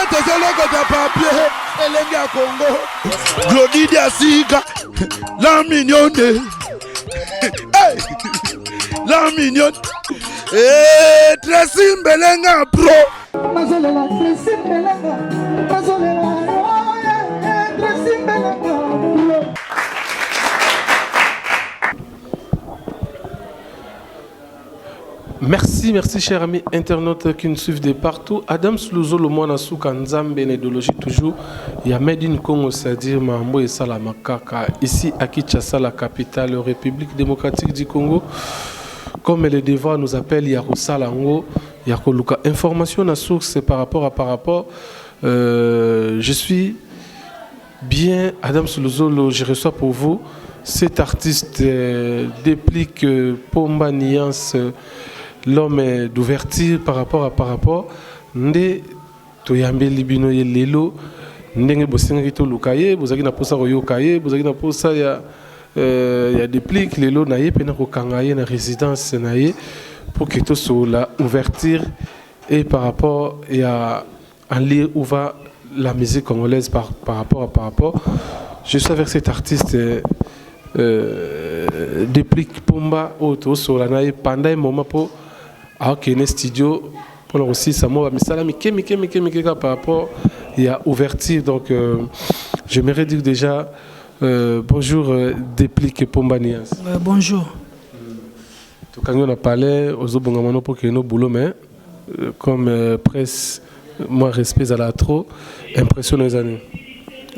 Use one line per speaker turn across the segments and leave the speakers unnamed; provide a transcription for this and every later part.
Wana tozolokota papier elenge ya Congo. Glody Diasika, la mignonne. Hey! La mignonne. Hey, Tracy Mbelenga pro.
Nazolela Tracy Mbelenga, nazolela oh, yeah, yeah, Tracy Mbelenga pro.
Merci, merci chers amis internautes qui nous suivent de partout. Adam Luzolo mwana suka nzambe na idéologie toujours. Il y a Made in Congo, c'est-à-dire Mambo et Salamakaka. Ici à Kinshasa, la capitale, République démocratique du Congo. Comme le devoir nous appelle, il y a Rosalango, il y a Koluka. Information à source par rapport à par rapport. Je suis bien Adam Luzolo, je reçois pour vous cet artiste Deplick Pomba Niance, l'homme d'ouverture par rapport à par rapport. Nde toyambeli bino ye lelo ndenge bosengaki toluka ye, bozalaki na posa koyoka ye, bozalaki na posa ya Deplick lelo na ye mpe na kokanga ye na résidence na ye pour que tosola ouverture et par rapport ya en lire où va la musique congolaise par rapport à par rapport. Je suis avec cet artiste Deplick Pomba oyo tosola na ye pendant un moment po akende studio pour aussi ça moi misala mike mike mike mike par rapport il y a ouverture. Donc j'aimerais dire déjà bonjour Deplick Pomba Nias.
Bonjour.
Tokangi on a parlé ozobonga mano pour que no boulot mais comme presse moi respect à la trop impressionné les années.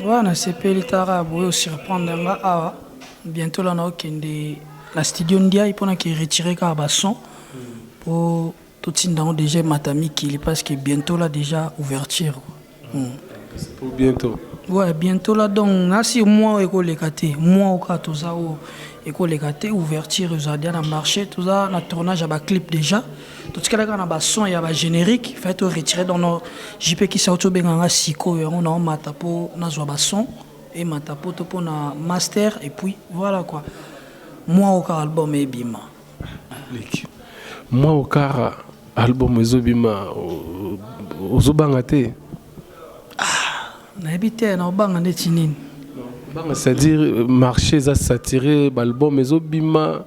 Ouais, na sepeli tara boyo surprendre nga awa bientôt là na okende na studio ndia ipona ki retirer ka ba son pour totinda ngo déjà matami kili parce que bientôt là déjà ouverture.
C'est pour bientôt.
Ouais, bientôt là donc nasi mois ekoleka te, mois oka toza o ekoleka te ouverture eza na marché toza na tournage ya ba clip déjà. Totikala kaka na ba son ya ba générique, fait to retirer dans nos JP qui sauto benganga siko yango na mata po nazwa ba son et mata po to pona master et puis voilà quoi. Moi oka album ebima.
Moi oka album ezobima ozobanga te.
Ah, nayebi te na obanga ndeti nini.
Banga c'est-à-dire marché eza saturé, album ezobima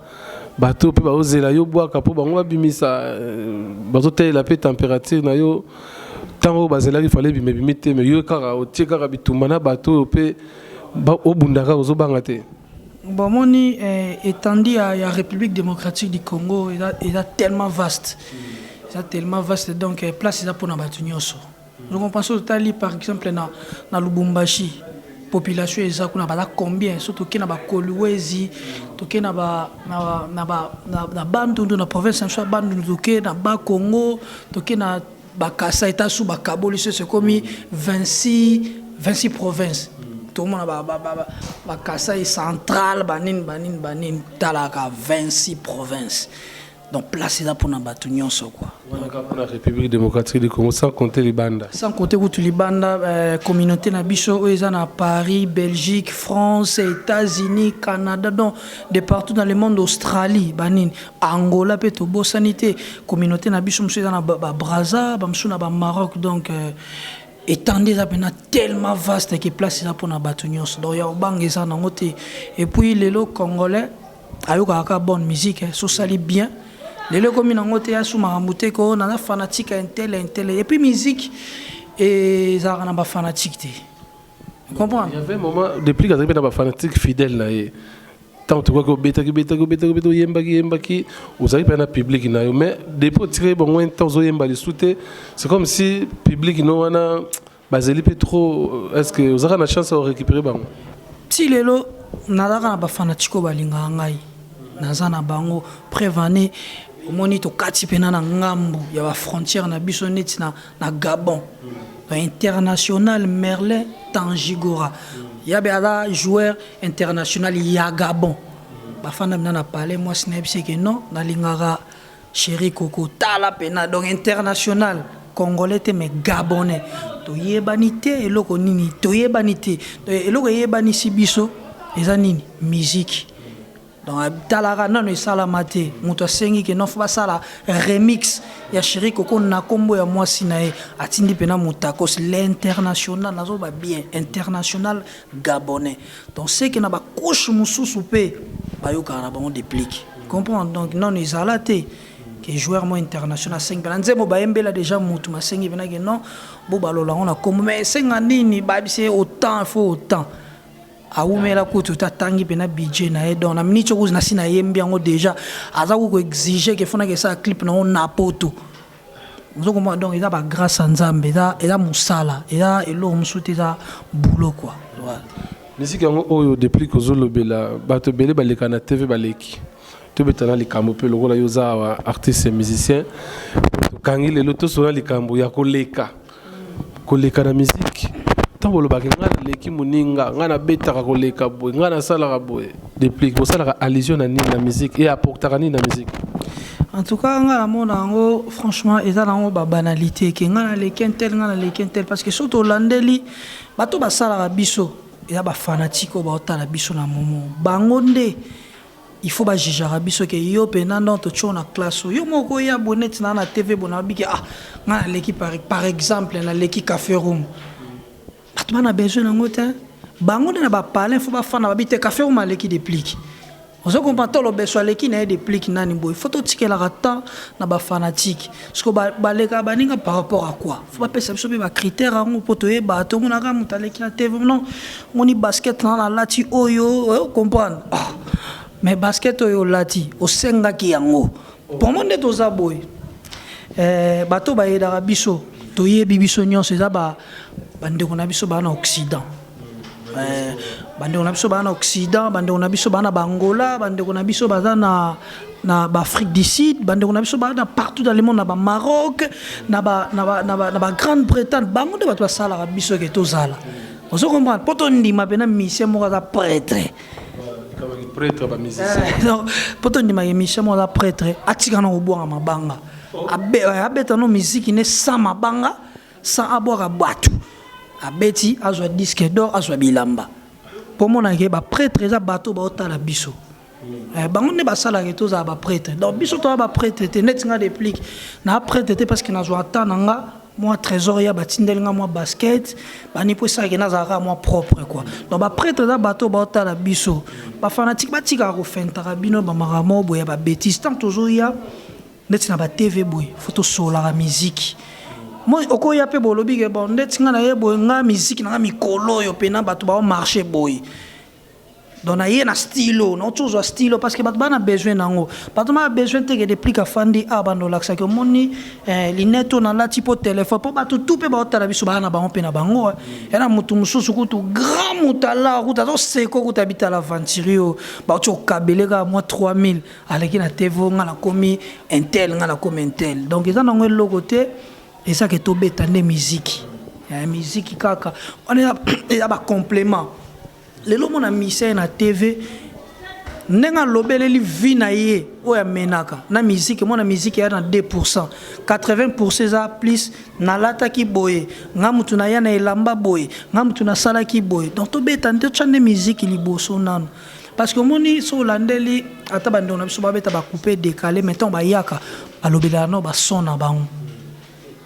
bato pe baozela yo bwaka po bango babimisa bazotelela pe température na yo ntango bazelaki fallait bima bimi te mais yo kaka otie kaka bitumba na bato oyo pe obundaka ozobanga te.
Bon, moni étendue ya République démocratique du Congo eza tellement vaste. Eza tellement vaste donc place eza pona bato nyonso. Donc on pense totali par exemple na Lubumbashi population eza kuna baza combien surtout ke na ba Kolwezi toke na ba na na ba na Bandundu na province na Bandundu toke na ba Congo toke na ba Kasai ta sous ba Kaboli c'est comme 26 provinces. Tout le monde ba Kasai central banine banine banine talaka 26 provinces. Donc place là pour na bato nyonso quoi.
Pour la République démocratique du Congo sans compter libanda.
Sans compter kutu libanda communauté na biso oyo eza na Paris, Belgique, France, États-Unis, Canada donc de partout dans le monde, Australie, banini, Angola pe to bosanité, communauté na biso musu eza na ba Brazza, ba musu na ba Maroc donc étendue eza pena tellement vaste que place eza pour na bato nyonso. Donc ya obanga eza nango te. Et puis lelo congolais ayokaka ka bonne musique, hein, so sali bien. Lelo komi nango te asu makambo te ko naza fanatique ya intel intel et puis musique ezalaka na ba fanatique te. Comprendre?
Il y avait un moment depuis que na ba fanatique fidèle na ye. Tant tu vois que betaki betaki betaki betaki yembaki yembaki ozali pe na public na yo mais depuis otikaki bango un temps ozoyemba lisusu te, c'est comme si public no wana bazeli pe trop. Est-ce que ozalaka na chance ya récupérer bango?
Ti lelo nazalaka na ba fanatique oyo balingaka ngai, naza na bango prévane omoni tokati pena na ngambu ya ba frontière na biso neti na Gabon. International Merlin Tangigora yabe aza joueur international ya Gabon. Bafanda mina na palais, moi sinayebisi ke non nalingaka chéri Coco tala pena donc international congolais te mais gabonais. Toyebani te eloko nini, toyebani te eloko eyebanisi biso eza nini, musique. Donc talaka nano esalama te, moto asengi ke non, faut basala remix ya Chéri Koko na nkombo ya mwasi na ye. Atindi mpena Motakos l'international, nazoba bien, international gabonais. Donc c'est que na bacouche mosusu mpe bayokaka na bango Déplique, comprendre. Donc nano ezala te ke joueur mo international asengi mpena nzembo bayembela déjà motu masengi mpena ke non, bo balola yango na nkombo. Mais esenga nini? Bayebisi autant, faut autant. Awumela kutu te, atangi mpena budget na ye. Donc na miniti okuzi na si nayembi yango déjà, aza ku koexige ke fonaki esala clip nango na poto, ozokomona. Donc eza bagrâce ya Nzambe, eza mosala, eza eloko mosusu te, eza boulot quoi, voilà.
Misiki yango oyo Déplique ozolobela, bato ebele baleka na TV, baleki. Tobetana likambo mpe lokola yo oza awa artiste musicien, tokangi lelo tosola likambo ya koleka, koleka na musique. Ntango olobaki ngai naleki moninga, ngai nabetaka koleka boye, ngai nasalaka boye, Déplique, bosalaka allusion na nini na musique e apportaka nini na musique?
En tout cas, nga namona yango franchement eza nango babanalité ke ngai naleki un tel, ngai naleki un tel, parce que soki tolandeli bato basalaka biso, eza bafanatike oyo baotala biso na momo bango nde il faut bajugeaka biso ke yo mpena non, totie na classe oyo, yo moko oya boye neti na TV boye, nabiki ah, ngai naleki par exemple naleki Café Room. Bato bana besoin nango te. Bango nde na bapalin faut bafanda babi te Café Room aleki Déplique, ozo comprendre? To lobeso aleki na ye Déplique nani boye. Faut totikelaka temps na bafanatike parce que balekaka baninga par rapport à quoi? Faut bapesa biso mpe bacritère yango mpo toyeba. Tomonaka moto aleki na TV, non, moni basket na nalati oyo, comprendre. Ah, mais basket oyo olati, osengaki yango pomo nde toza boye. Bato bayedaka biso, toyebi biso nyonso, eza bandeko na biso baa na Occident. Bandeko na biso baa na Occident, bandeko na biso baa na baangola, bandeko na biso baza na baAfrique du Sud, bandeko na biso baa na partout dans le monde, na baMaroc, na baGrande Bretagne. Bango nde bato basalaka biso ke tozala, ozo comprendre, mpo tondima mpena musicien moko aza prêtre.
Prêtre bamusicien.
Mpo tondimaka musicien moko aza prêtre, atika na kobwaka mabanga, abeta no miziki ne sans mabanga, sans abwaka bato, abeti, azwa disque d'or, azwa bilamba. Mpo monake baprêtre eza bato baotala biso. Bango nde basalaka tozala baprêtre. Donc biso toza baprêtre te. Neti nga Déplique, na prêtre te, parce que nazwa temps na nga mwa trésor ya batindeli nga mwa basket bani mpo esalaki nazalaka mwa propre quoi. Donc baprêtre eza bato baotala biso. Bafanatike batikaka kofentaka bino bamakambo boye ya babêtise. Tant tozoya neti na baTV boye, faut tosolaka miziki. Moi okoya mpe bolobi ke bon, ndeti nga na ye boye, nga miziki na nga mikolo oyo mpena bato baomarche boye. Donc na ye na stylo nauti ozwa stylo, parce que bato bana besoin nango. Bato bana besoin te ke Déplique afandi awa bando olakisaki omoni lunette oyo nalati mpo telefone, mpo bato tu mpe baotala biso baa na bango mpe na bango. Ya na motu mosusu kutu grand moto ala kutu azoseko kutu abitala aventure oyo bauti okabele kaka mwa 3000, aleki na TV, nga nakomi un tel, nga nakomi un tel. Donc eza nango eloko te, eza ke tobeta nde miziki, miziki kaka wana eza bacomplément. Lelo mona musicien na TV, ndenge alobeleli vie na ye oyo amenaka na miziki, mona miziki ya na 2, 80 eza plus nalataki boye, nga mutu naya na elamba boye, nga mutu nasalaki boye. Donc tobeta nde, totya nde miziki liboso nano, parce que omoni so olandeli ata bandeko na biso babeta bacoupe décalé, mais ntango bayaka balobelaka no bason na bango.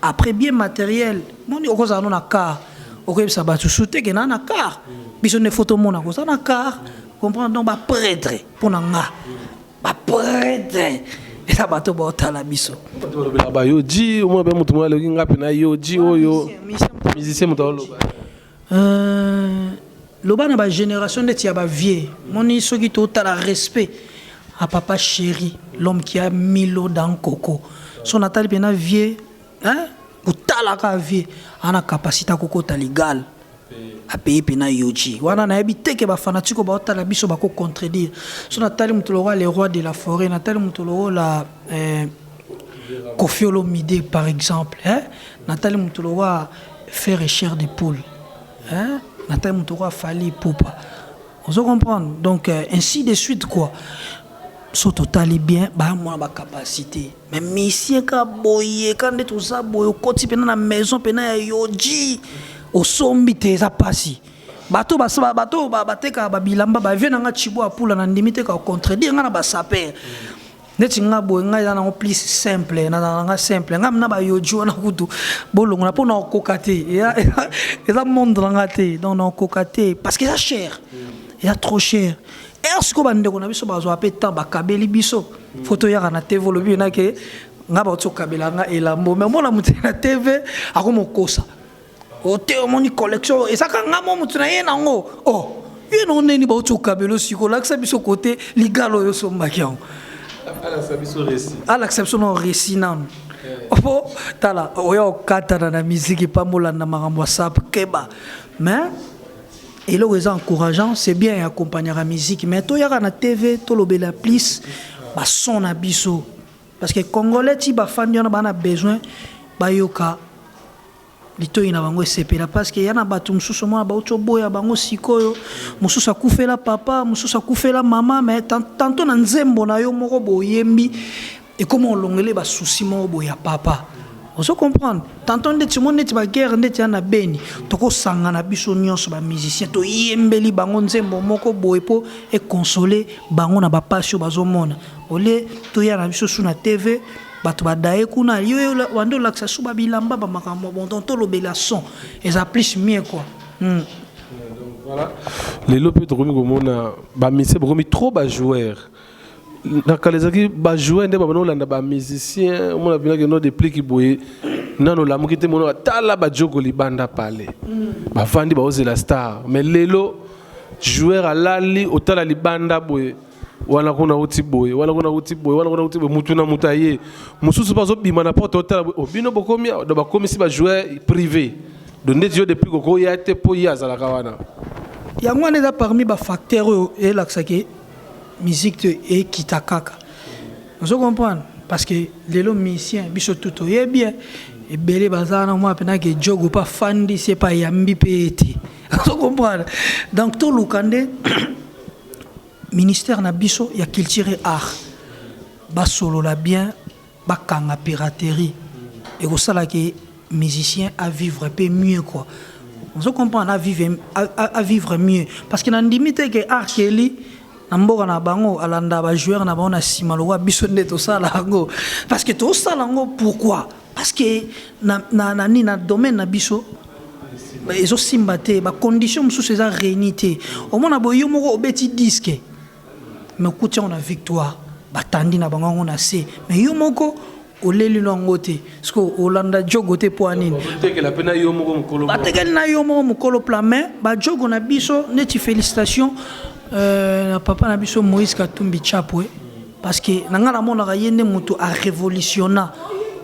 Après bien matériel, moni okozala no na car, okoyebisa bato su te ke na na car. Biso nde faut tomona koza na car, comprendre. Donc baprêtre, mpo na nga baprêtre eza bato baotala biso.
Bato balobelaka bayoji, omona mpe moto moko aloki nga mpe na yoji oyo musicien, moto aoloba.
Loba na bagénération neti ya bavieux. Moni soki totala respect à Papa Chéri, l'homme qui a milo dans coco, so natali mpena vieux, hein? Kotalaka vieux ana capacité akokota ligale, apaye mpena yoji wana. Nayebi te ke bafanatike baotala biso bakocontredire. So natali moto lokola le roi de la forêt, natali moto lokola Koffi Olomide par exemple, hein? Natali moto lokola Frère Chair de Poule, hein? Natali moto lokola Fally Ipupa, ozo comprendre. Donc ainsi de suite quoi. So totali bien, bayamona bacapacité, mais musicien ka boye ka nde toza boye, okoti mpena na maison mpena ya yoji, osombi te, eza mpasi. Bato bato batekaka babilamba, bavieux na nga Chibo Apula, na ndimi te ka contredire nga na basapeurs. Neti nga boye, ngai eza nango plus simple, nazala nanga simple. Ngai na bayoji wana kutu bolongola mpo na okoka te, eza monde na nga te. Donc na okoka te parce que eza cher, eza trop cher. Ere sikoyo bandeko na biso bazwa mpe temps, bakabeli biso, fo toyaka na TV. Olobi nake nga bauti okabela nga elambo, mais omona moto na TV akomokosa ote, omoni collection ezaka nga mo moto na ye nango. Oh, ye na oneni bauti okabela, sikoyo olakisa biso kote ligalo oyo osombaki yango. Alakisa biso na récit nanu, po tala oya okatana na miziki pambolanda makambo ya sap keba. Mais eloko eza encourageant, c'est bien, accompagnaka musique, mais toyaka na TV, tolobela plus bason na biso, parce que Congolais ti bafandi wana bana besoin bayoka litoi na bango esepela, parce que ya na bato mosusu omona bauti oboya bango sikoyo, mosusu akufela papa, mosusu akufela mama, mais tantôt na nzembo na yo moko boyembi ekoma olongele basusi moko boye ya papa. Ozo comprendre? Tantôt ndeti mo neti baguerre ndeti ya na Beni, tokosangana biso nyonso bamusicien, toyembeli bango nzembo moko boye mpo econsole bango na bapasi oyo bazomona. Olie toya na biso su na TV, bato badaye kuna, yo wande olakisa su babilamba, bamakambo. Bon, donc tolobela son, eza plus mieux quoi.
Voilà, lelo mpe tokomi komona bamusicien bokomi trop bajoueur. Na kala ezalaki bajoueur nde babanda kolanda bamusicien. Omona mpinaki no Deplick boye, nano olamuki te, mona tala bajoko libanda pale bavandi baozela star. Mais lelo joueur alali, otala libanda boye, wana kuna uti boye, wana kuna uti boye, wana kuna uti boye, mutu na mutu aye, mosusu mpe azobima na porte, otala boye, bino bokomi do bakomisi bajoueur privé. Donc ndeti yo Deplick okoya te mpo ye azalaka wana.
Yango wana eza parmi bafacteur oyo eyelakisaki musique te ekita kaka. Ozo comprendre? Parce que lelo musicien biso tu toyebi ebele baza wana, mwa mpenake jogo mpe afandisi epe ayambi mpe ye te. Ozo comprendre? Donc toluka nde ministère na biso ya culture et art basolola bien, bakanga piraterie, ekosalaki musicien à vivre mpe mieux quoi. Ozo comprendre? À vivre mieux, parce que na ndimi te ke R. Kelly na mboka na bango alanda bajoueur na bango na nsima lokwa biso nde tosala yango. Parce que tosala yango pourquoi? Parce que na nini, na domaine na biso ezosimba te, bacondition mosusu eza réuni te. Omona boye, yo moko obeti disque, mais okuti yango na Victoire, batandi na bango yango na se, mais yo moko oleli no yango te. Parce que olanda jogo te, mpo anini?
Otekela mpe na yo moko mokolo.
Batekeli na yo moko mokolo plan. Mais bajogo na biso neti félicitation na papa na biso Moïse Katumbi Chapwe, parce que na ngai namonaka ye nde moto arévolutionna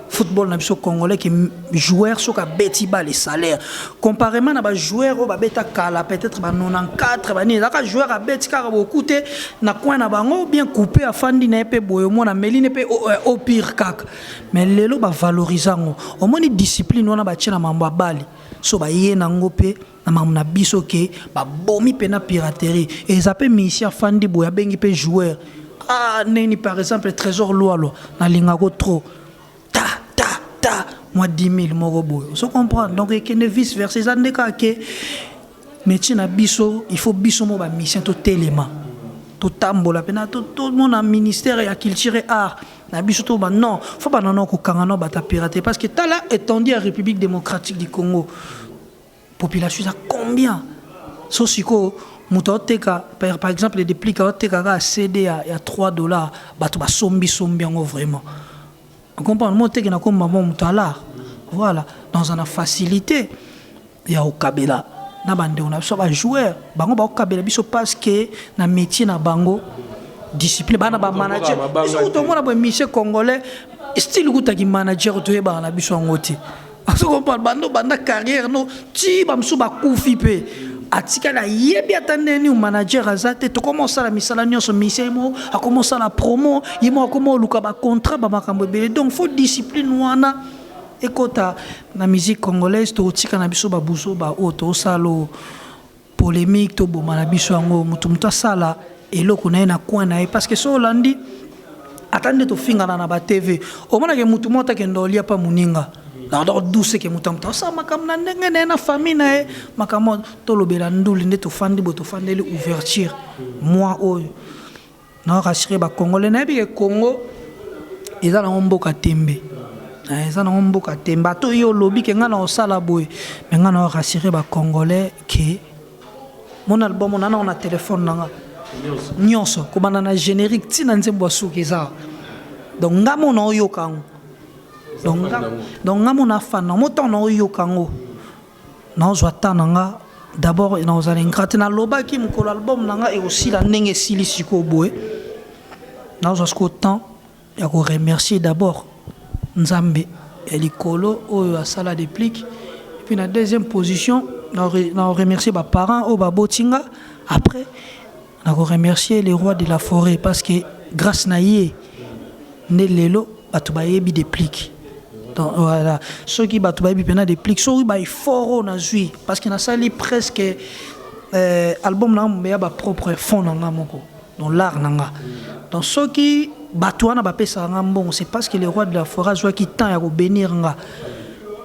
football na biso congolais, ke joueur soki abeti bale, salaire, comparément na bajoueur oyo babeta kala, peut-être ba 94, banini, ezalaka joueur abeti kaka boku te na coin na bango, bien coupé, afandi na ye mpe boye, omona melini mpe au pire kaka. Mais lelo bavalorize yango, omoni discipline wana batie na mambo ya bale, so baye nango mpe na makambo na biso ke babomi mpe na piraterie. Eza mpe musicien afandi boye, abengi mpe joueur, ah, neni, par exemple Trésor Lwalwa, nalingako trop, ta ta ta mwa 10 000 moko boye. Ozo comprendre? Donc ekende vice versa, eza nde kaka ke métier na biso, il faut biso mo bamusicien totelema, totambola mpena, tomona ministère ya culture et art na biso to ba non, fo banana kokanga no bato ya pirate, parce que tala étendue ya République démocratique du Congo, population eza combien? So sikoyo moto aoteka par exemple Deplick aoteka kaka CD ya 3 $, bato basombisombi yango vraiment. Comprendre mo teke na komba mo moto alar, voilà, dans na facilité ya kokabela na bandeko na biso bajoueur, bango bakokabela biso parce que na métier na bango discipline, bana bamanager. Biso kuta omona boye musicien congolais style kutaki manager, toyebaka na biso yango te. Ozocomprendre? Bando banda carrière no ti bamosusu bakufi mpe atikali, ayebi ata ndeni manager aza te. Tokoma osala misala nyonso, musicien ye moko akoma osala promo, ye moko akoma oluka bacontrat, bamakambo ebele. Donc faut discipline wana ekota na musique congolaise. Tokotika na biso babuzo baoyo tozosala polémique, toboma na biso yango. Moto asala eloko na ye na coin na ye, parce que so olandi ata nde tofingana na batv, omonake motu moko atakende olia mpa moninga. Donc douce ke moto moto asala makambo na ndenge na ye na famille na ye. Makambo tolobela nduli nde tofandi boye, tofandeli ouverture mois oyo. Na rassurer bacongolais, nayebi ke Congo eza nango mboka tembe. Eza nango mboka tembe. Ata oyo olobi ke ngai na kosala boye, mais ngai na rassurer bacongolais ke mon album na nango na telefone na nga nyonso, kobanda na générique ntina nzembo ya suki eza. Donc nga mo na oyoka yango, donc nga mo na fan na mo. Ntango na oyoka yango, naozwa temps na nga d'abord, naozala ingrate. Nalobaki mokolo album na nga ekosila ndenge esili sikoyo boye, naozwa sikoyo temps ya koremercier d'abord Nzambe ya likolo oyo asala Déplique, et puis na deuxième position na remercier baparents oyo baboti nga. Après nakoremercier le roi de la forêt, parce que grâce na ye nde lelo bato bayebi Déplique. Donc voilà, soki bato bayebi mpena Déplique, soki baeffort oyo nazwi, parce que nasali presque album na nga ya bapropre fond na nga moko, donc l'art na nga. Donc soki bato wana bapesaka nga mbongo, c'est parce que le roi de la forêt azwaki temps ya kobénir nga.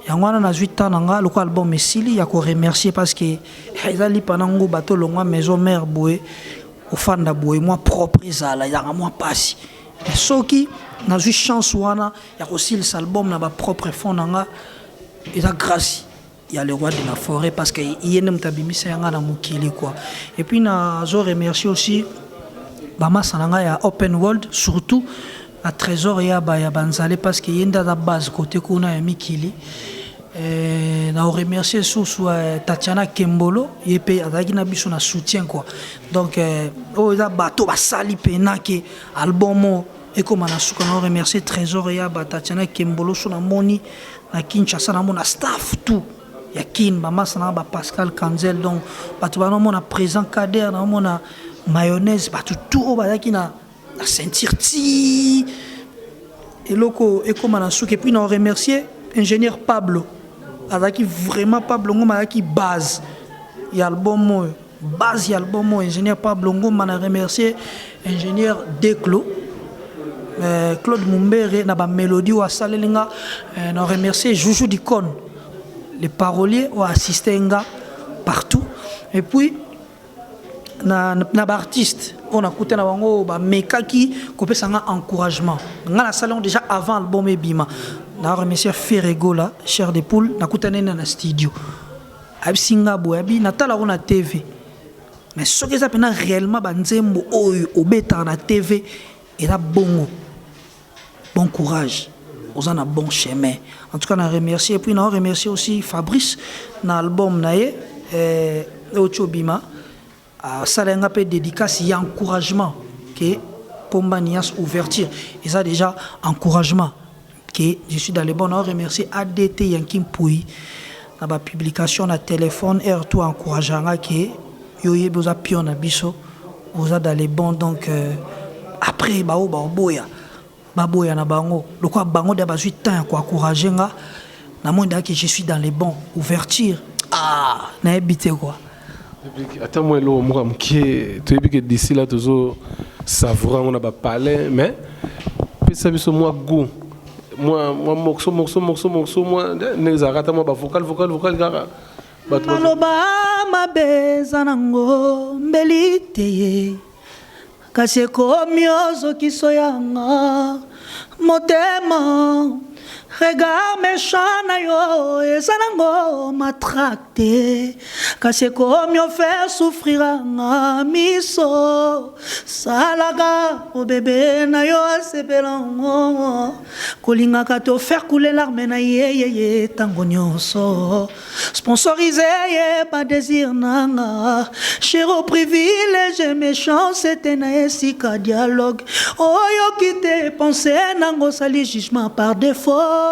Yango wana nazwi temps na nga, lokola album esili, ya koremercier, parce que eza lipa na ngo. Bato olongwa maison mère boye, ofanda boye, mwa propre ezala, ezalaka mwa pasi. Mais soki nazwi chance wana ya kosilisa album na bapropre fond na nga, eza grâce ya le roi de la forêt, parce que ye nde moto abimisa yanga na mokili quoi. Et puis nazo remercier aussi bamasa na ngai ya Open World, surtout na Trésor ya ya banzale, parce que ye nde aza base côté kuna ya mikili. Na remercier susu Tatiana Kembolo, ye mpe azalaki na biso na soutien quoi. Donc oyo eza bato basali mpena ke album oyo ekóma na suka. Na remercier Trésor ya ba, Tatiana Kembolo. So namoni na Kinshasa, namona staff tout ya Kin, bamasa na ba Pascal Kanzel, donc bato banamona présent Kader, naomona Mayonnaise, bato tout oyo bazalaki na ceinture ti eloko ekóma na suka. Et puis na remercier ingénieur Pablo, azalaki vraiment, Pablo Ngoma azalaki base ya album oyo, base ya album oyo, ingénieur Pablo Ngoma. Na remercier ingénieur Declo, Claude Mumbere na bamélodie oyo asaleli nga. Na remercier Juju Dicon, les paroliers oyo assiste nga partout. Et puis na baartiste oyo nakuta na bango, bamekaki kopesa nga encouragement. Nga nasali yango déjà avant album ebima. Na remercier Ferregola, Chair de Poule. Nakutani na studio, ayebisi nga boye, abi natalako na TV, mais soki eza mpena réellement banzembo oyo obetaka na TV eza bongo, bon courage, oza na bon chemin. En tout cas na remercier. Et puis na remercier aussi Fabrice na album na ye oyo ti obima, asala nga mpe dédicace ya encouragement ke Pomba Nias ouverture eza déjà encouragement que je suis dans le bon. Na remercier ADT Yanki Mpui na bapublication na téléphone air tout, encourage nga ke yo oyebi oza pion na biso, oza dans le bon. Donc après bao baoboya, baboya na bango, lokola bango nde bazwi temps ya koencourage nga, namoni que je suis dans les bons. Ouverture, ah, nayebi te quoi.
Ata mwa eloko moko ya moke, toyebi ke d'ici là tozo savoure yango na bapalais, mais pesa biso mwa goût, mwa morceau, morceau, morceau, morceau, mwa ndenge ezalaka, ata mwa bavocal, vocal, vocal kaka.
Bato maloba mabe eza nango mbeli te ye, kasi ekomi ozokiso yanga motema. Regard méchant na yo eza nango matraque te, kasi ekomi ofaire souffrir anga miso. Salaka obebe na yo asepela ngo, kolingaka te ofaire couler larme na ye yeye ntango nyonso. Sponsorise ye badésir nanga, chéro privilège méchant ete na esika dialogue oyoki te pense nango, osali jugement par défaut.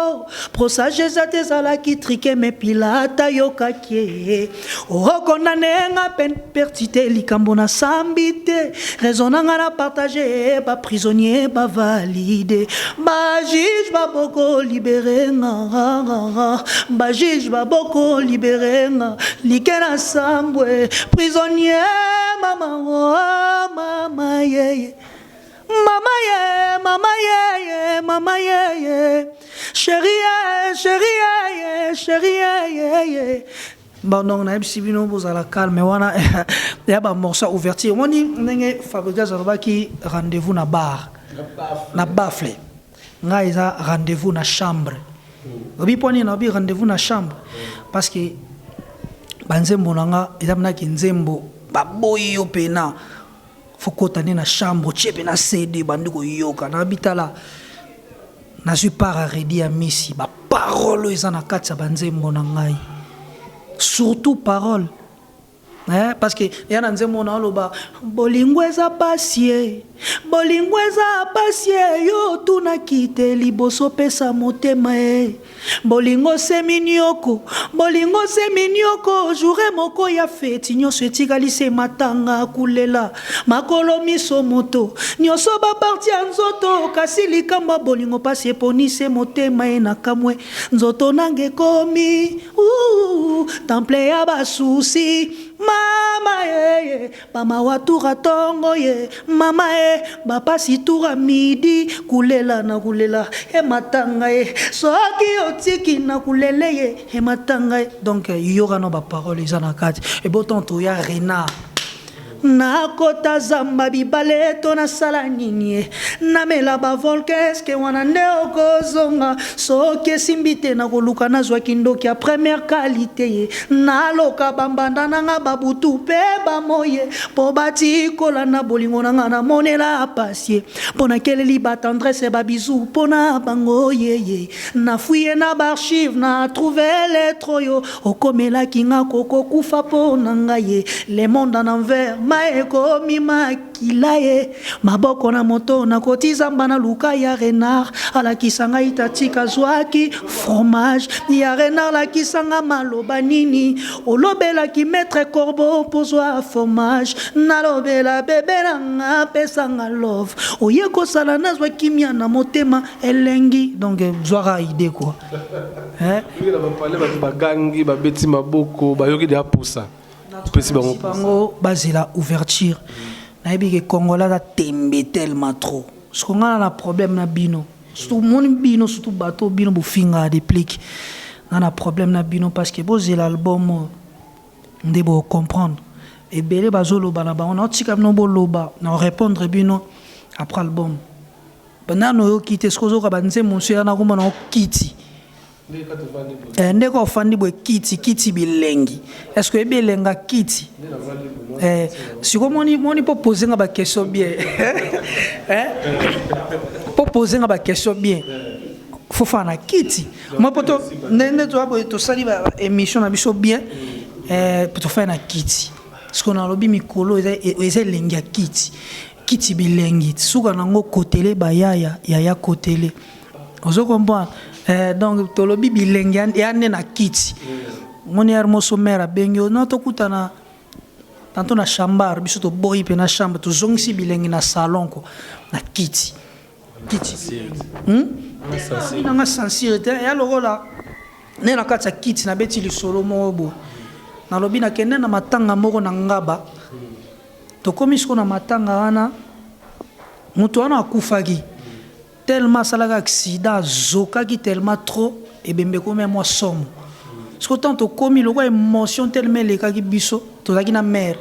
Procès eza te, ezalaki truqué, mais Pilate ayokaki ye. Okondane nga peine perti te, likambo nasambi te, raison nanga na partage. Baprisonnier bavalide, bajuge baboko libere nga, bajuge baboko libere nga, like na sambwe prisonnier. Mama o mama yeye, mama ye, mama yeye, mama yeye. Chérie eh, chérie eh, chérie eh, eh. Bon, donc nayebisi bino bozala calme wana ya ba morceau ya ouverture. Omoni ndenge Fabregas alobaki rendez-vous na bar na baffle, ngai eza rendez-vous na chambre. Obi mpo nini naobi rendez-vous na chambre? Parce que banzembo na nga eza mnaki nzembo baboyi yo pena fo kota nde na chambre, otie mpe na CD, bandi koyoka. Nabi tala, nazwi part ya Redi ya Misi, baparole oyo eza na kati ya banzembo na ngai, surtout parole. Eh, parce que ya na nzembo na oloba bolingo eza pasi e, bolingo eza pasi e, yo otunaki te liboso pesa motema e, bolingo se minioko, bolingo se minioko, jour moko ya feti nyonso etikali se matanga, kulela makolo miso moto nyonso baparti ya nzoto, kasi likambo ya bolingo pasi eponi se motema e, na kamwe nzoto nanga ekomi temple ya basusi mama ye, bamawa tura ntongo ye mama ye, bapasi tura midi, kulela na kulela ematanga ye, soki otiki na kulele ye ematanga ye. Donc yoka no baparole eza na kati ebotan toya renard nakota zamba bibale to nasala nini ye, namela bavolcan eske wana nde okozonga? Soki esimbi te, nakoluka nazwaki ndoki ya première qualité ye, naloka bambanda nanga babutu mpe bamoye mpo batikola na bolingo nanga, namonela pasi ye mpo nakeleli batendresse babizu mpo na bango yeye, nafuye na baarchive na trouve lettre oyo okomelaki nga kokokufa mpo na ngai ye, le monde en envers ma ekomi makila ye, maboko na moto nakoti zamba na luka ya renard alakisa ngai tatika azwaki fromage ya renard, alakisa nga maloba nini olobelaki maître corbeau pozwa fromage, nalobela bebe na nga apesanga love oye kosala nazwa kimia na motema elengi. Donc zwaka idée quoi, hein?
Na bapale bato bagangi, babeti maboko, bayoki deya pusa opesi bango.
Bango bazela ouverture. Nayebi ke Congolais aza tembe tellement trop. Soki nga na problème na bino, surtout moni bino, surtout bato bino bofingaka Deplick, nga na problème na bino parce que bozela album oyo nde bocomprendre. Ebele bazoloba na bango, naotika bino boloba, na répondre bino après album. Nano oyoki te, soki ozoyoka banzembo mosusu ya nakomona okiti ndeko ofandi boye, kiti kiti bilengi, est ce que oyebi elenga kiti? Sikoyo moni moni mpo pose nga baquestion bien, mpo pose nga baquestion bien, faut fana na kiti moi po to ndenge toya boye, tosali baémission na biso bien, tofai na kiti. Sikoyo nalobi mikolo eza elengi ya kiti, kiti bilengi, suka nango kotele bayaya yaya kotele, ozo comprendre? Donc tolobi bilengi ya nde na kiti. Moni yare moso mare abengi yo no tokutana tantôt na chambre, biso toboyi mpe na chambre, tozongisi bilengi na salon ko na kiti, kiti nanga censure te ya lokola nde na kati ya kiti. Nabeti lisolo moko boye, nalobi nakende na matanga moko na Ngaba. Tokomi sikoyo na matanga wana, moto wana akufaki tellement asalaki accident, azokaki tellement trop, ebembe ekomi mwa somo. Sikoyo ntango tokomi, lokola émotion tellement elekaki biso, tozalaki na mare,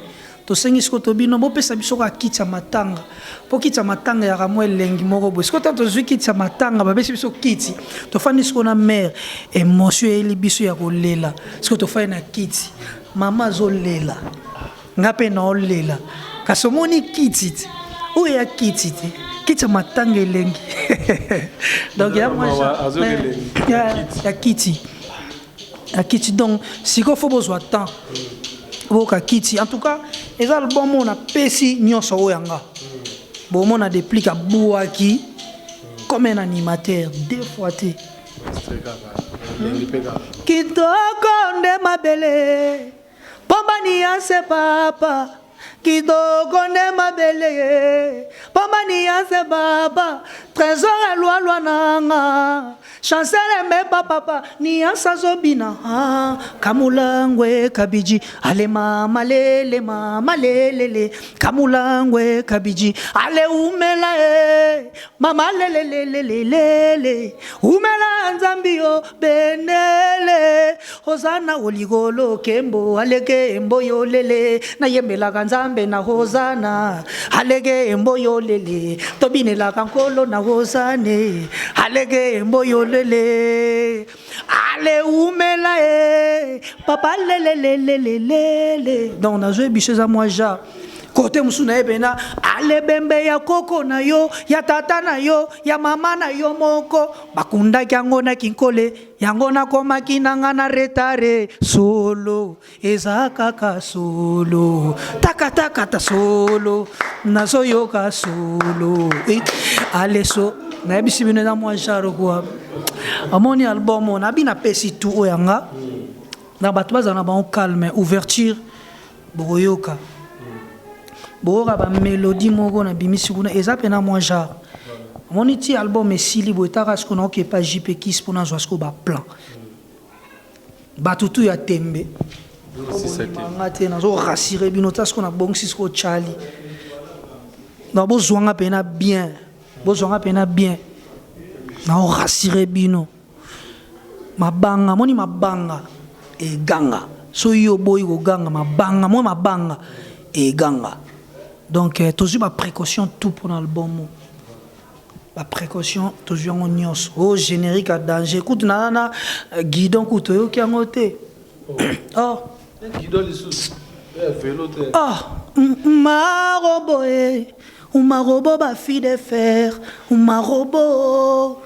tosengi sikoyo tobino bopesa biso kaka kiti ya matanga, mpo kiti ya matanga yaka mwa elengi moko boye. Sikoyo ntango tozwi kiti ya matanga, bapesi biso kiti, tofandi sikoyo na mare, émotion eyeli biso ya kolela. Sikoyo tofandi na kiti, mama azolela, nga mpe naolela, kasi omoni kiti te oyo ya kiti te, kiti ya matanga elengi. Donc ya mwa ya kiti, ya kiti. Donc sikoyo fo bozwa temps boyoka kiti. En tout cas eza album oyo napesi nyonso oyo yanga. Bomona Deplick abwaki comme un animateur deux fois te. Kitoko nde mabele pombani ya se papa. Kitoko nde mabele ye Pamba niance baba Trésor elwalwa nanga Chancel Mbemba papa Niance azobina ah, Kamulangwe kabiji Ale mama lele mama lelele Kamulangwe kabiji Ale umela e Mama lele lele lele Umela nzambi yo bendele Hozana oligolo kembo aleke mboyo lele nayembelaka nzambe na hozana aleke mboyo lele tobinelaka nkolo na hozane aleke mboyo lele ale umela e papa lelelelelelele donc nazoyebi biso eza mwa genre kote mosusu na ye mpena alebembe ya koko na yo ya tata na yo ya mama na yo moko bakundaki yango na kinkole yango nakomaki na nga na retard solo eza kaka solo takatakata solo nazoyoka solo eh, aleso nayebisi bino eza mwa genre kua amoni album oyo nabi napesi tu oyo yanga na bato bazala na bango calme ouverture bokoyoka bokoyoka bamélodie moko nabimisi kuna eza mpena mwa genre omoni ti album esili boye taka siko naokepa jp kis mpo nazwa siko baplan bato tu ya tembe nga te nazo rassurer bino ta siko nabongisi siko chali donc bozwanga mpena bien bozwanga mpena bien nao rassurer bino mabanga moni mabanga eganga so yo oboyi koganga mabanga mo mabanga eganga donc eh, tozwi baprécaution tout mpona album baprécaution tozwi yango nyonso o générique ya danger kutu na na guidon kutu oyoki yango te oh.
Guidon lisusu ya velo te.
Oh, marobo e umarobo bafille de fer umarobo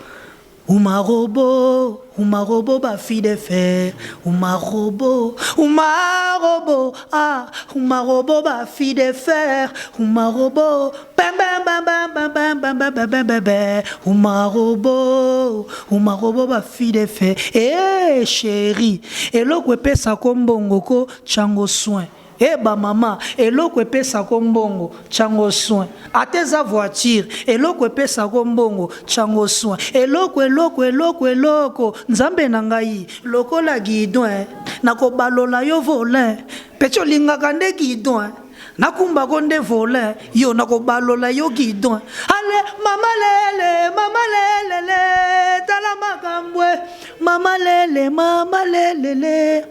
umarobo umarobo bafille de fer umarobo umarobo ah umarobo bafille de fer umarobo bam bam bam bam bam bam bam bam bam bam bam bam umarobo umarobo bafille de fer eh chéri eloko epesako mbongo ko tyango soin e bamama eloko epesako mbongo tyango soin ata eza voiture eloko epesako mbongo tyango soin eloko eloko eloko eloko nzambe na ngai lokola guidon nakobalola yo volant peti olingaka nde guidon nakumbako nde volant yo nakobalola yo guidon ale mama lele mama lelele tala makambo mama lele mama lelele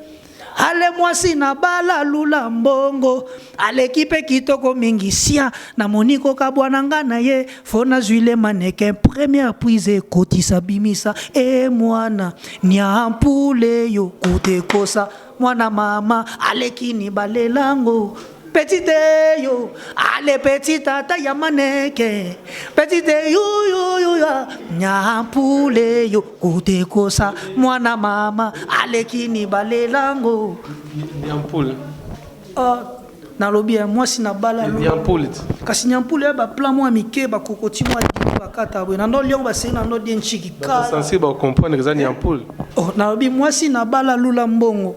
ale mwasi na bala lula mbongo aleki mpe kitoko mingi sia namoni kokabwana nga na ye fo nazwile mannequin première prise ekotisa bimisa e mwana nyampule yo kutekosa mwana mama aleki ni balelango petite yo ale petit tata ya maneke petite yuyuyuya nyampule yo kutekosa mwana mama aleki ni balelango
Nyampule.
Oh, nalobi ya mwasi na bala
Nyampule.
Kasi nyampule ya baplan mwa mike bakokoti mwa dimi bakata boye na ndo liongo basei na ndo die ntshiki kala
Sensible ba comprendre eza nyampule.
Oh, nalobi mwasi na bala lula mbongo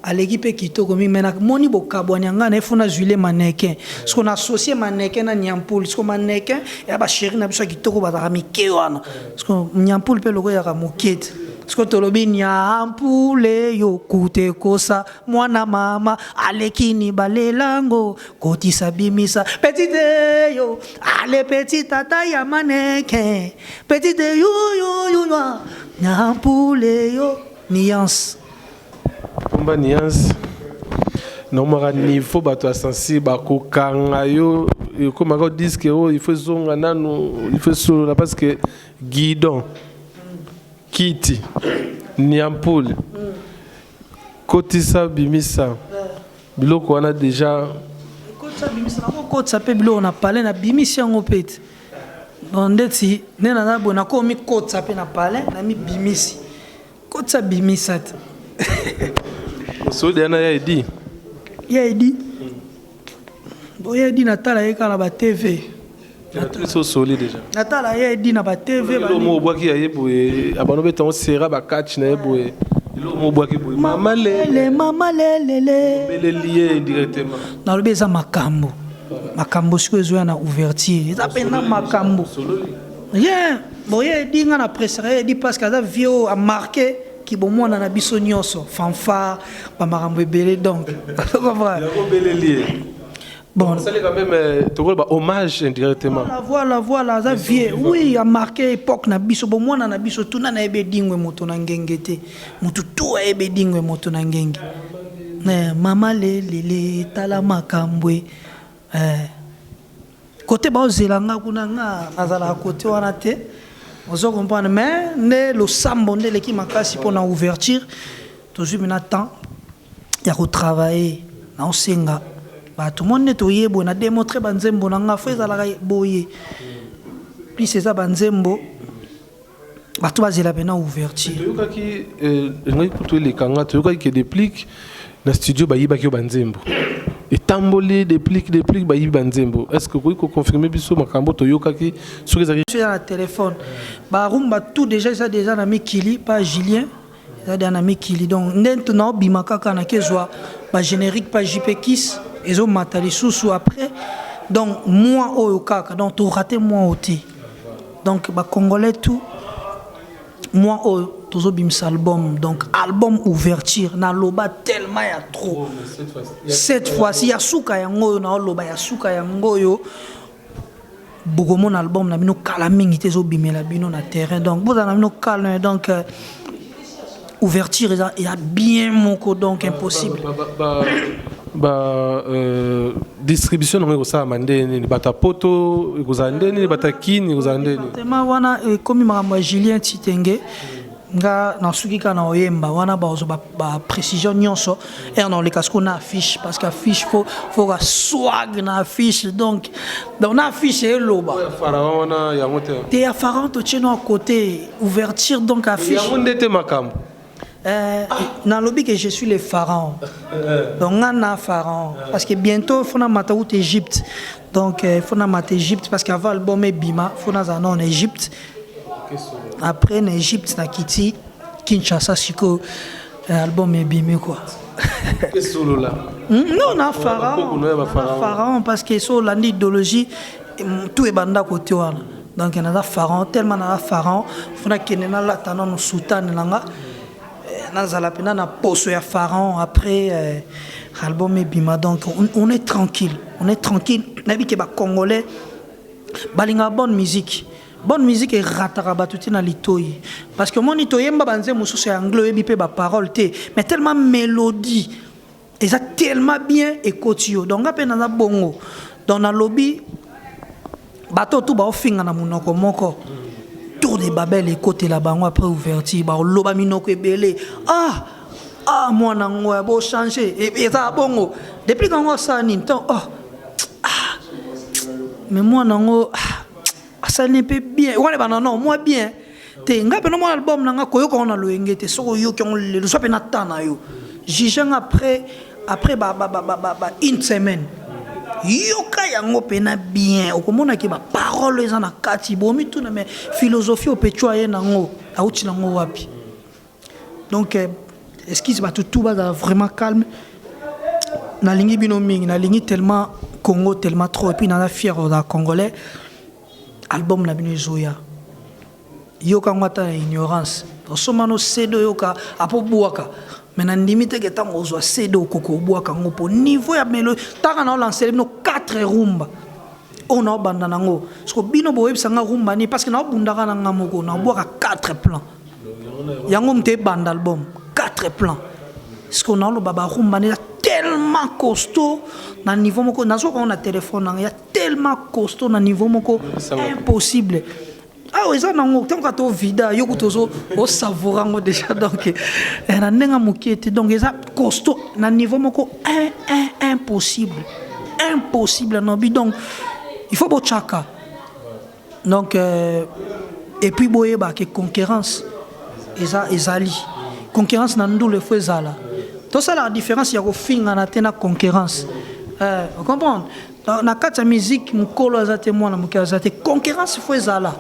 aleki mpe kitoko mingi me namoni bokabwani ya ngai na ye fo nazwile mannequin siko na associe mannequin na nyampule siko mannequin ya bachéri na biso ya kitoko bazalaka mike wana siko nyampule mpe loko eyaka moke te siko tolobi nyampule yo kute kosa mwana mama aleki ni balelango kotisa bimisa petite yo ale petit tata ya mannequin petite yuyuyuywa nyampule yo nuance
Pomba nuance naomaka niveau bato ya sensible bakokanga yo ekomaka disque oyo il faut ezonga nanu il faut esolola parce que guidon kiti niampule kotisa bimisa biloko wana déjà
kotisa bimisa nakokotisa mpe biloko na palais nabimisi yango mpe te donc ndeti nde naza boye nakomi kotisa mpe na palais namibimisi kotisa bimisa te
osoli yana ya edi
ya edi bo ya edi natala ye kaka na batv
biso osoli déjà
natala ye edi na batv
eloko moko obwaki ya ye boye abano betango sera bakatch na ye boye eloko moko obwaki boye mama
lele mama lelele
beleli ye indirectement
nalobi eza makambo. Makambo sikoyo ezoya na ouverture eza mpenza makambo. Rien. Bon, ye edi nga na pressera ye edi parce que aza vieux oyo amarqué kibomwana na biso nyonso, fanfare, bamakambo ebele donc. Comprendre?
Yango obeleli ye.
Bon.
Osali quand même tokoloba hommage indirectement.
Voilà, voilà, voilà, aza vieux. Oui, a marqué époque na biso, bomwana na biso tuna na yebe dingwe moto na ngenge te. Moto tu ayebe dingwe moto na ngenge. Mama lelele tala makambwe. Côté baozela nga kuna, nga nazalaka côté wana te. Ozo comprendre, mais nde losambo nde eleki makasi mpona ouverture. Tozwi mina temps ya kotravailler, naosenga bato mo nde toye boye na démontre banzembo na nga fo ezalaka boye, plus eza banzembo bato bazela mpena ouverture.
Toyokaki ngai kutu eleka nga, toyokaki ke Déplique na studio bayibaki yo banzembo, etamboli Déplique, Déplique bayibi banzembo. Est ce que okoki koconfirme biso makambo toyokaki soki ezalaki?
Eza na telefone, barumba tout déjà, eza déjà na mikili pa Julien, eza déjà na mikili. Donc nde naobima kaka nakezwa bagénérique pa JP Kis, ezomata lisusu après. Donc mois oyo kaka, donc torate mois oyo te. Donc bacongolais tout, mois oyo tozobimisa album, donc album ouverture. Naloba tellement ya trop, cette fois-ci ya suka yango oyo naoloba, ya suka yango oyo bokomona album na bino kala mingi te, ezobimela bino na terrain. Donc bozala na bino calme. Donc ouverture eza ya bien moko, donc impossible.
Ba distribution nango ekosalama nde nini? Bato ya poto ekozala nde nini? Bato ya kini ekozala nde nini?
Tema wana ekomi makambo ya Julien Titenge. Nga nasuki kaka na oyemba wana, bazwa baprécision nyonso ere na oleka sikoyo na affiche, parce que affiche faut ka swag na affiche. Donc na affiche eloba.
Pharaon wana yango te?
Te, ya pharaon totie no à côté ouverture, donc affiche.
Yango nde te makambo.
Nalobi que je suis le pharaon, donc nga na pharaon, parce que bientôt faut namata uta Égypte. Donc faut namata Égypte parce que avant album ebima, faut nazala nao na Égypte. Après na Égypte nakiti Kinshasa, sikoyo album ebimi quoi.
Esolola.
Non, na pharaon, na pharaon, parce que so olandi idéologie tout ebanda kote wana. Donc naza pharaon, tellement naza pharaon, faut nakende nalata nano soutane na nga, nazala mpena na poso ya pharaon, après album ebima. Donc on est tranquille, on est tranquille. Nayebi ke bacongolais balingaka bonne musique. Bonne musique erataka bato te na litoi, parce que omoni toyemba banzembo mosusu ya anglais, oyebi mpe baparole te, mais tellement mélodie eza tellement bien, ekoti yo. Donc nga mpe naza bongo. Donc nalobi bato tu baofinga na monoko moko, tour de Babel ekotela bango après ouverture, baoloba minoko ebele. Ah ah, mwana yango ya bochange, eza bongo depuis kango asala nini ntan. Oh ah, mais mwana yango ah, asali mpe bien wana ebanda non mwa bien te. Ngai mpe nomona album na nga, koyoka ngo na loyenge te. Soki oyoki yango lelo, zwa mpe na temps na yo, juge nga après ba une semaine, yoka yango mpena bien, okomonaki baparole eza na kati, bomituna mais philosophie opetwa ye nango auti nango wapi. Donc excuse, bato tout bazala vraiment calme. Nalingi bino mingi, nalingi tellement Congo, tellement trop, et puis naza fier ozala congolais. Album na bino ezoya, yoka yango ata na ignorance, osomba no CD, oyoka apo bwaka. Mais nandimi teke ntango ozwa CD okoki obwaka yango, mpo niveau ya melo ntaka na olancele bino 4 rumba oyo naobanda nango. Siko bino boyebisanga rumba nini? Parce que naobundaka na nga moko, naobwaka 4 plan yango moto ebanda album 4 plan. Siko naoloba barumba nde eza tellement costaud na niveau moko, nazoka ngo na telefone nanga, ya tellement costaud na niveau moko impossible. Awa eza nango ntango kaka tovida yo kutu ozo osavoura yango déjà. Donc na ndenge mokie te, donc eza costaud na niveau moko impossible, impossible nobi. Donc il faut botyaka. Donc et puis boyeba ke concurrence eza, ezali concurrence na ndulu efo ezala. Tosalaka différence ya kofingana te na concurrence, comprendre? Na kati ya musique, mokolo aza te, mwana moke aza te. Concurrence il faut ezala,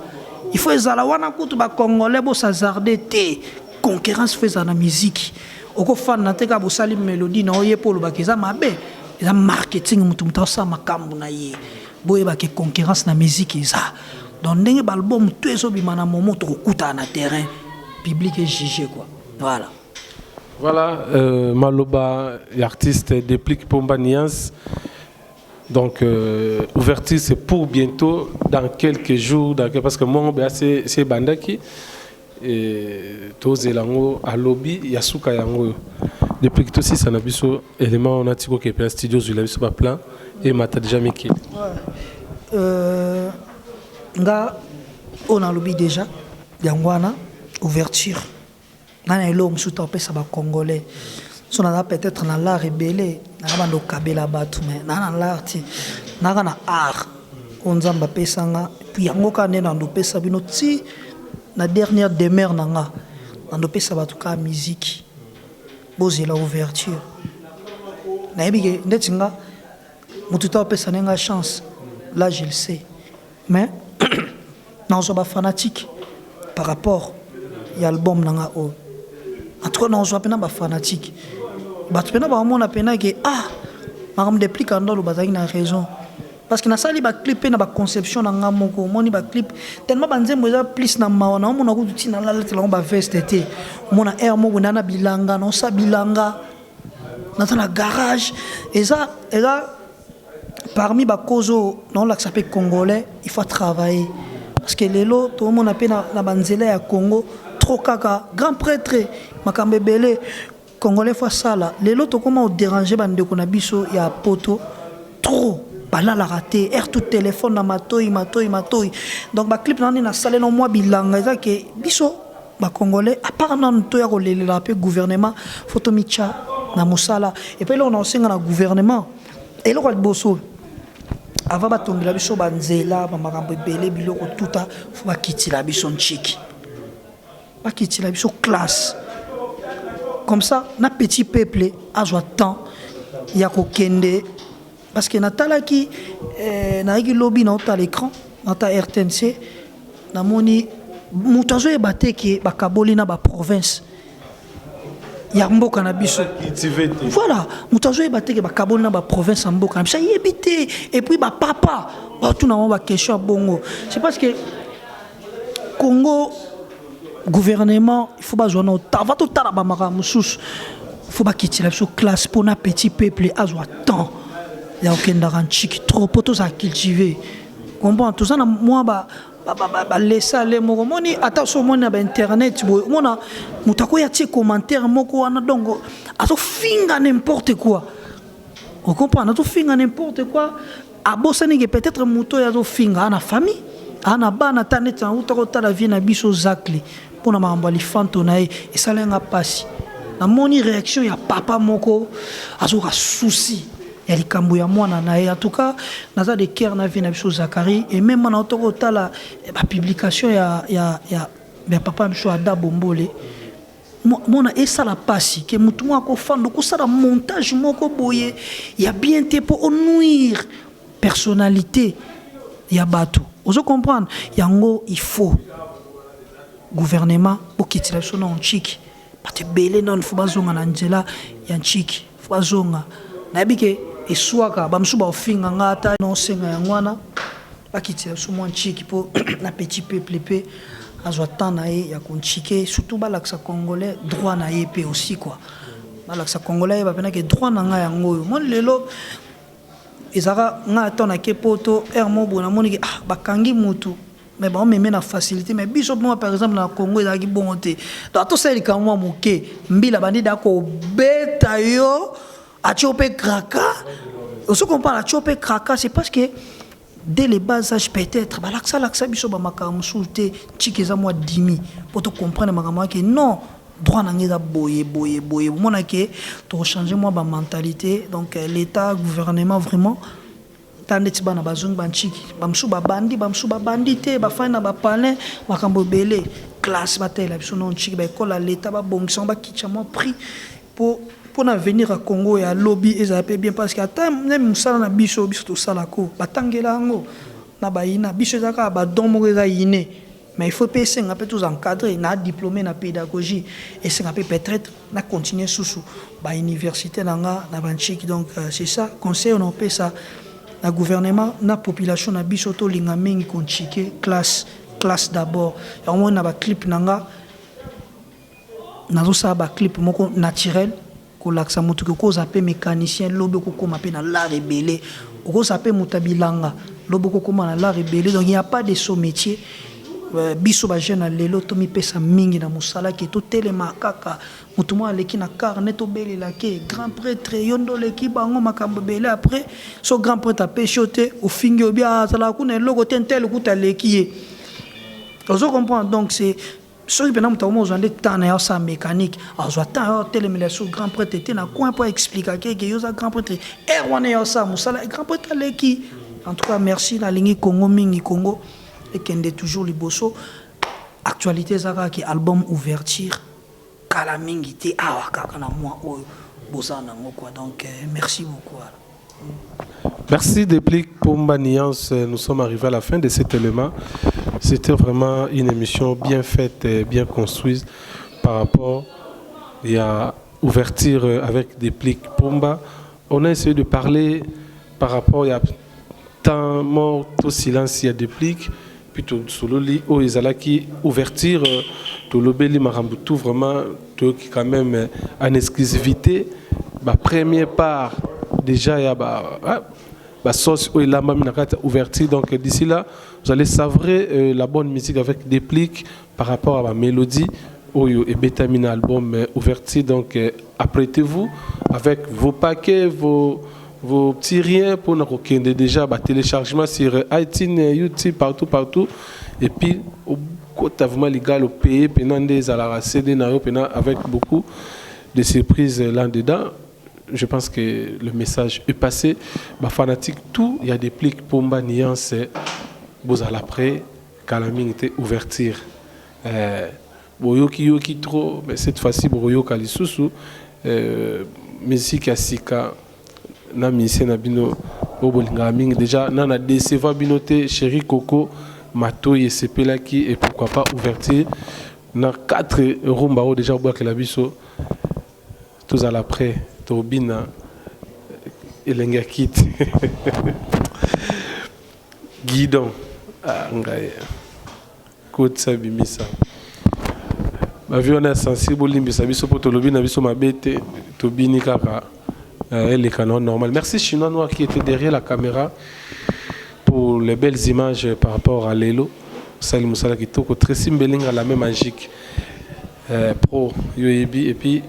il faut ezala wana. Kutu bacongolais bosazarde te, concurrence faut ezala na musique. Okofanda te kaka bosali mélodie na oye mpo olobaka eza mabe. Eza marketing, mutu mutu asala makambo na ye. Boyeba ke concurrence na musique eza. Donc ndenge ba album tout ezobima na momo, tokokutana na terrain, public est jugé quoi. Voilà.
Voilà, maloba artiste Deplick Pomba Niance. Donc, ouverture, c'est pour bientôt, dans quelques jours, parce que moi, c'est Bandaki, et tozela yango alobi ya suka yango. Depuis que tosisa na biso élément, on a tiko kepe studio, zwila biso baplan emata déjà mikili.
Nga oyo nalobi déjà yango wana, ouverture nga na eloko mosusu topesa bacongolais. So naza peut-être na l'art ebele, nanga banda okabela bato, mais naa na l'art ti naka na art oyo Nzambe apesanga. Puis yango kaka nde nando opesa bino ti na dernière demeure na nga, nando opesa bato kaka musique. Bozela ouverture. Nayebi ke ndeti nga motu ta opesa nde nga chance là, je le sais, mais nazwa bafanatique par rapport ya album na nga oyo. En tout cas, nazwa mpena bafanatique, bato mpena baomona mpena ke ah, makambo Deplick Andolo bazalaki na raison, parce que nasali baclip mpe na baconception na nga moko. Omoni baclip, tellement banzembo eza plus na mawa, naomona kutu ntina nalatela yango baveste te. Omona aire moko nda na bilanga, naosa bilanga, naza na garage. Eza parmi bacause oyo naolakisa mpe congolais il faut travailler, parce que lelo toomona mpe na banzela ya Congo trop kaka grand prêtre, makambo ebele. Congolais faut asala. Lelo tokóma odéranger bandeko na biso ya poto trop, balalaka te, aire tout téléphone na matoi, matoi, matoi. Donc baclip na nde nasalela mwa bilanga, eza ke biso bacongolais, à part nanu toya kolelela mpe gouvernement, faut tomitya na mosala. Et puis eloko na osenga na gouvernement, eloko ya liboso, avant batongela biso banzela, bamakambo ebele, biloko tuta, faut bakitila biso ntiki, bakitila biso classe. Comme ça na petit peuple azwa temps ya kokende, parce que natalaki, nayaki lobi, naotala écran, naota RTNC, namoni moto azoyeba te ke bakaboli na baprovince ya mboka na biso. Voilà, moto azoyeba te ke bakaboli na baprovince ya mboka na biso, ayebi te. Et puis bapapa batuna bango baquestion ya bongo, c'est parce que Congo, gouvernement, il faut bazwa na avant totala bamakambo mosusu, faut bakitila biso classe mpona petit peuple azwa temps ya kokendaka ntiki trop, mpo tozala cultivé, comprendre. Toza na mwa balesa ale moko. Omoni, ata so omoni na bainternet boye, omona moto akoya tie commentaire moko wana, donc azofinga n'importe quoi, ocomprendre, azofinga n'importe quoi, abosani ke peut-être moto oyo azofinga ana famille, ana bana. Ta neti nauta kotala vie na biso Zakle mpona makambo ya lifanto na ye, esala nga mpasi. Namoni réaction ya papa moko azoka souci ya likambo ya mwana na ye. En tout cas, naza de cœur na vie na biso Zakari. Et même na otoko kotala bapublication ya papa na biso Ada Bombole, mona esala mpasi ke motu moko akofanda okosala montage moko boye ya bien te mpo onuire personnalité ya bato. Ozo comprendre yango? Il faut gouvernement bokitila biso na ntiki. Bato ebele nano faut bazonga na nzela ya ntiki, faut bazonga. Nayebi ke eswaka, bamosusu baofinga nga. Ata naosenga yango wana, bakitila biso mwa ntiki mpo na petit peuple mpe azwa temps na ye ya kontike. Surtout balakisa congolais droit na ye mpe aussi quoi, balakisa congolais ayeba mpenake droit na ngai yango oyo. Moni lelo ezalaka ngai ata nake poto, aire moko boye namoniki, ah, bakangi mutu, mais baomeme na facilité. Mais biso mwa, par exemple na Congo, ezalaki bongo te. Donc atosala likambo mwa moke, mbila bandi da kobeta yo, atie yo mpe kraka. Ozo comprendre? Atie yo mpe kraka. C'est parce que dès le bas âge peut-être balakisa biso bamakambo mosusu te. Ntiki eza mwa dimi mpo tocomprendre makambo yake. Non, droit na ngai eza boye boye boye. Omona ke tokochange mwa bamentalité. Donc l'état, gouvernement, vraiment, ta ndeti bana bazongi bantiki, bamosusu babandi, bamosusu babandi te, bafandi na bapalin, makambo ebele. Classe, batalela biso na ntiki, baekole ya leta babongisa yango, bakitya mwa prix mpo mpona avenir ya Congo ya lobi ezala mpe bien, parce que ata même mosala na biso, biso tosalako, batangela yango na bayina biso, eza kaka badon moko eza ine. Mais il faut mpe esenga mpe toza encadré na diplômé na pédagogie, esenga mpe peut-être na continuer susu bauniversité na nga na banchiki. Donc c'est ça conseil oyo naopesa na gouvernement, na population na biso. Tolinga mingi konchike classe, classe d'abord. Yango moni na baclip na nga, nazosala baclip moko naturel kolakisa moto ke okozala mpe mécanicien lobi, okokóma mpe na l'art ebele, okozala mpe moto ya bilanga lobi, okokóma na l'art ebele. Donc il y a pas de sot métier. Biso bajeune ya lelo, tomipesa mingi na mosala ke totelema kaka moto moko aleki na car nde tobelela ke grand prêtre, yo nde oleki bango makambo ebele. Après so grand prêtre apesi yo te, ofingi, obi azalaka kuna eloko te, ntele kuta aleki ye, ozo comprendre. Donc c'est soki mpena moto akoma ozwa nde temps na ye osala mécanique, azwa temps ya otelemela so grand prêtre te na coin mpo aexplika keke yo oza grand prêtre aire wana ya osala mosala, grand prêtre aleki. En tout cas merci, nalingi Congo mingi, Congo ekende toujours liboso. Actualité eza kaka ke album ouverture kala mingi te awa kaka na mwa oyo boza nango quoi. Donc merci beaucoup alors.
Merci Déplick Pomba Niance. Nous sommes arrivés à la fin de cet élément. C'était vraiment une émission bien faite et bien construite par rapport à ouverture avec Déplick Pomba. On a essayé de parler par rapport à temps mort au silence, il y a Déplick. Puis tosololi oyo ezalaki ouverture, tolobeli makambo tout vraiment, toyoki quand même en exclusivité ba première part déjà ya ba ba sauce oyo elambami na kati ya ouverture. Donc d'ici là, vous allez savourer la bonne musique avec Déplick par rapport à ma mélodie oyo ebetami na album ouverture. Donc apprêtez-vous avec vos paquets, vos petits riens pour nous kokende déjà ba téléchargement sur iTunes, YouTube, partout partout. Et puis okota vraiment légal au pays pena nde ezalaka CD na yo pena avec beaucoup de surprises là-dedans. Je pense que le message est passé. Ba fanatique tout, il y a Déplick Pomba Niance, bozala prêt, kala mingi te ouverture. Boyoki yoki trop, mais cette fois-ci boyoka lisusu musique ya sika na musicien na bino oyo bolingaka mingi déjà na na décevoir bino te, Chéri Coco Matoi esepelaki. Et pourquoi pas ouverture na 4 rumba oyo déjà obwakela biso. Tozala prêt, tobina elenge ya kiti guidon. Ah, ngai kotisa bimisa bavie wana ya sensible, bolimbisa biso mpo tolobi na biso mabe te, tobini kaka eleka na normal. Merci Chinois Noir qui était derrière la caméra pour les belles images par rapport à lelo osali mosala kitoko. Tracy Mbelinga, la même magique pro yoyebi. Et puis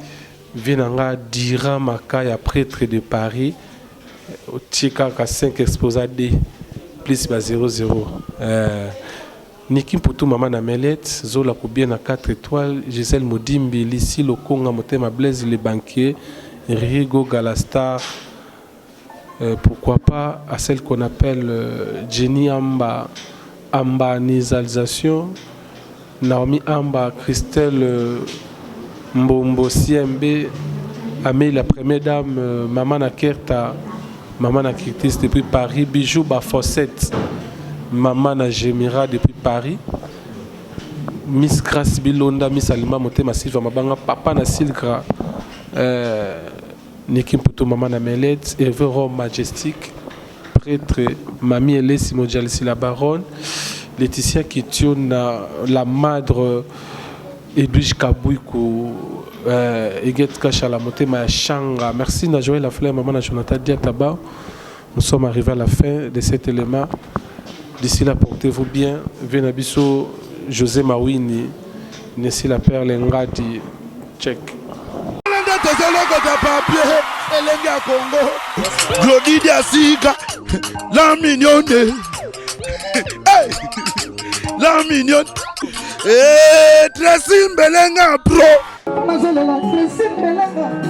vie na nga Dira Makaya, prêtre de Paris, otie kaka 5 exposa d plus ba 00. Niki Mputu, mama na Melette Zola kobie na 4 étoiles, Gisèle Modimbi, Lisi Lokonga, Motema, Blaise le banquier, Rigo Galastar, pourquoi pas à celle qu'on appelle Jenny Amba, Amba Nisalisation, Naomi Amba, Christelle Mbombo CMB, Amé la première dame, Maman Nakerta, Maman Nakirtis depuis Paris, Bijou Bafossette, Maman Najemira depuis Paris, Miss Grace Bilonda, Miss Alima Motema Silva Mabanga, Papa na Silgra, Niki Mputu, Maman na Melette, Hervé Rome Majestic, prêtre Mami Elesi Modjalisi la baronne, Laetitia Kitiona, la madre Edwige Kabouikou, Eget Kachala Motema ya Shanga. Merci na Joël Lafleur, maman na Jonathan Diataba. Nous sommes arrivés à la fin de cet élément. D'ici là, portez-vous bien. Viens biso José Mawini, Nessi la Perle Ngadi. Check.
Nde tozolokota papier elenge ya Congo, Glodidi asika la mignonne. Hey! La mignonne. Hey, Tracy Mbelenga pro.
Nazolela Tracy Mbelenga.